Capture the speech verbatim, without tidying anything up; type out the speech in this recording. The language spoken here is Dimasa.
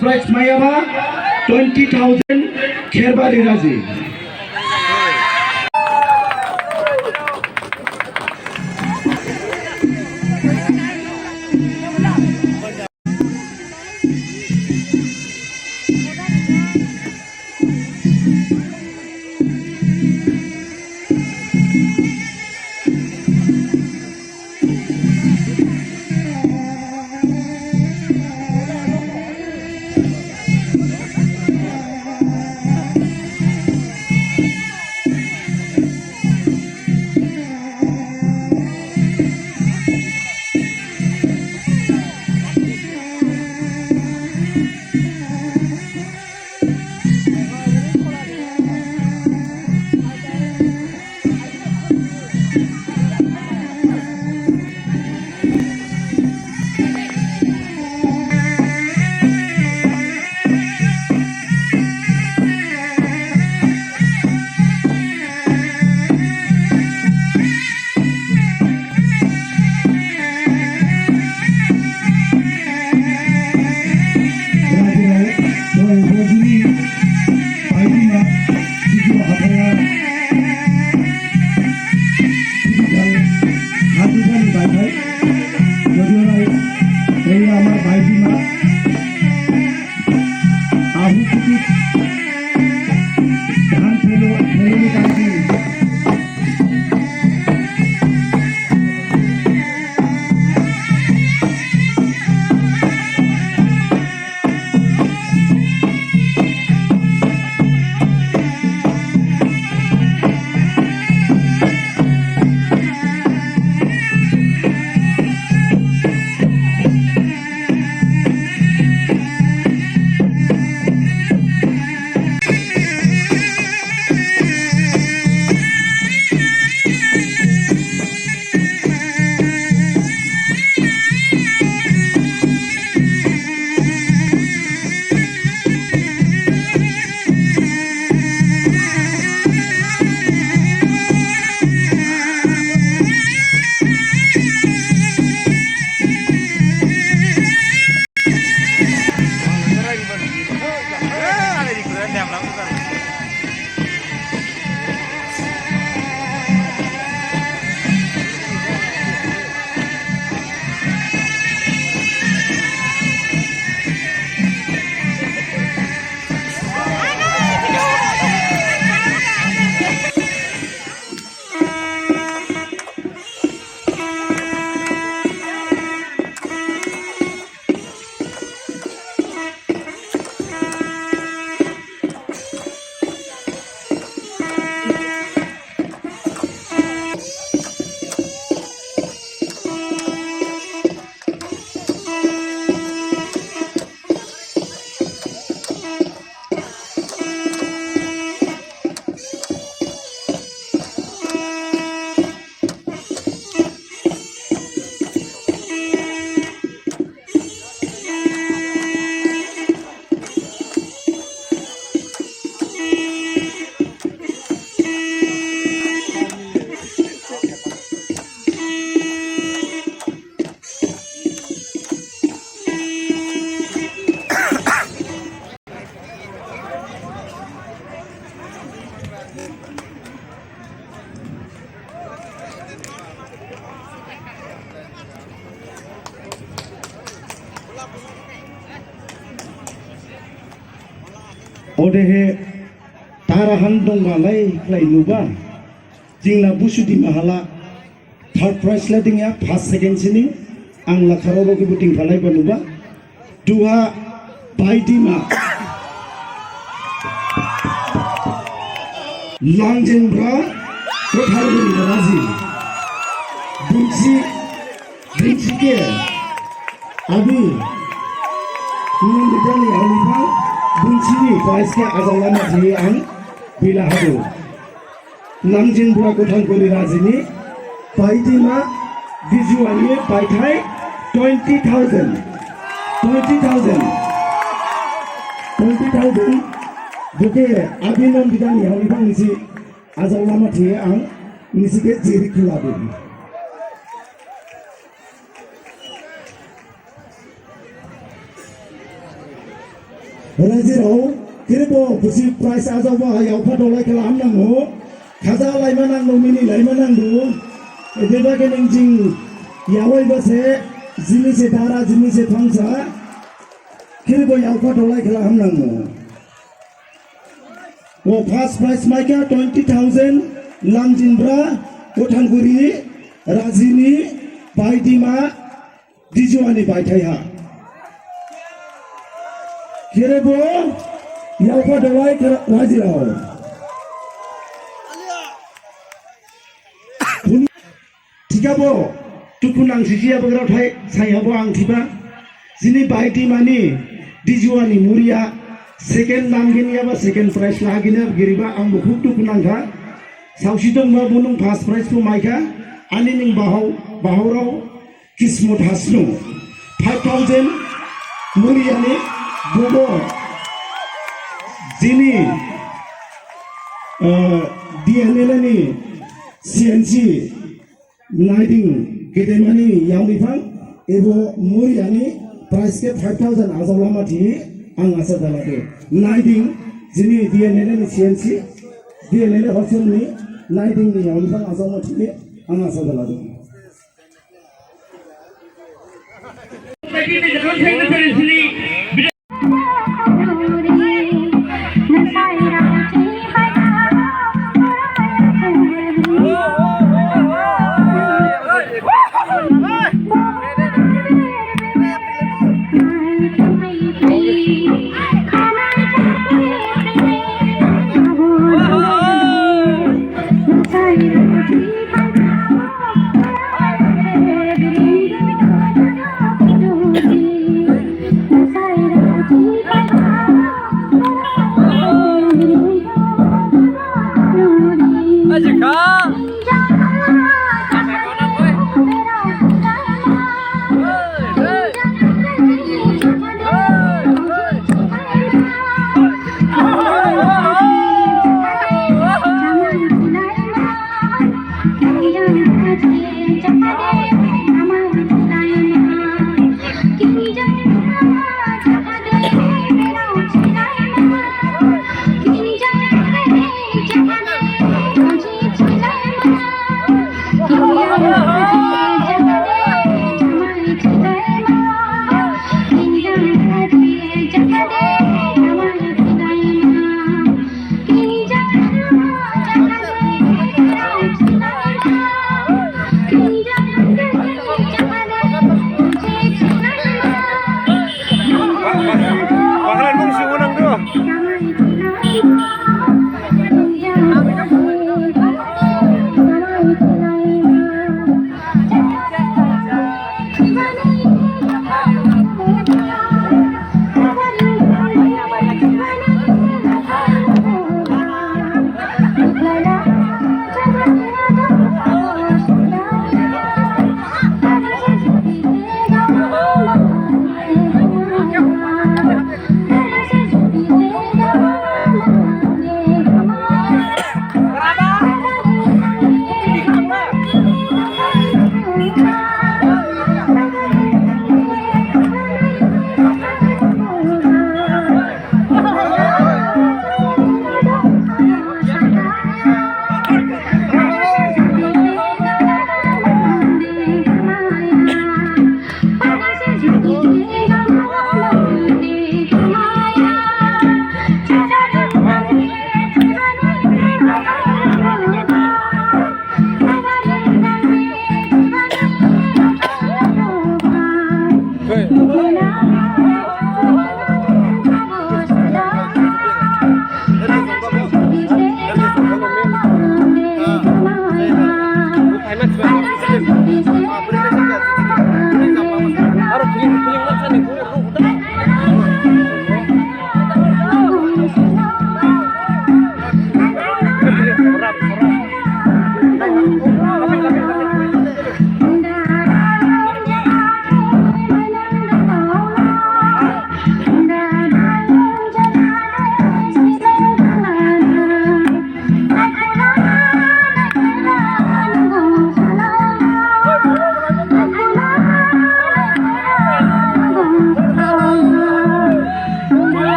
Prize maiyaba twenty thousand Kherbari Raji. Odehe tara han dongba lai khlai nuba, jingla Busu Dima hala third prize la dingya, first, second sining, ang la kharao bo khe bo dingphalaiba nuba. Duha Baidima Langjenbra Kothalguri Raji. Bunsi, bunsi khe abi nindani alipha bunsini prize khe ajaolama thihi ang bila hadu. Langjenbra Kothalguri Raji ni Baidima Bijuwani baithai twenty thousand, twenty thousand, twenty thousand. Bo khe abi nindani alipha nisi ajaolama thihi ang nisi khe jiri khuladu. Rajirao, khrip bo busi prize ajaoba yaopha dolai khala hamnangmu. Khaja laima nangdu, mini laima nangdu. Ebeba khe ning jing yaowaiba se, jini se dara, jini se thangsa. Khrip bo yaopha dolai khala hamnangmu. O first prize maikha twenty thousand Lamjinbra Kothalguri Rajini Baidima Dijuani baithai ha. Khrip bo yaopha dolai khala rajirao. Thikhabo, dukhu nang sisi yaba graothai, saihabo ang thiba. Jini Baidimani, Dijuani Muriya, second lamginyaba, second prize laginyaba giriba, ang bo khub dukhu nangkha. Saosi dongba bo nung first prize bo maikha, ani ning bahao, bahaorao, Kismut Hasnu. Five thousand Muriyani, bobo. Jini, eh, D N L A ni C N C. Naiding gedemani yaoniphang, ebo Muriyani prize khe five thousand ajaolama thi ang asa jaladu. Naiding jini D N L A ni C N C, D N L A hostel ni Naiding ni yaoniphang ajaoma thi ang asa jaladu.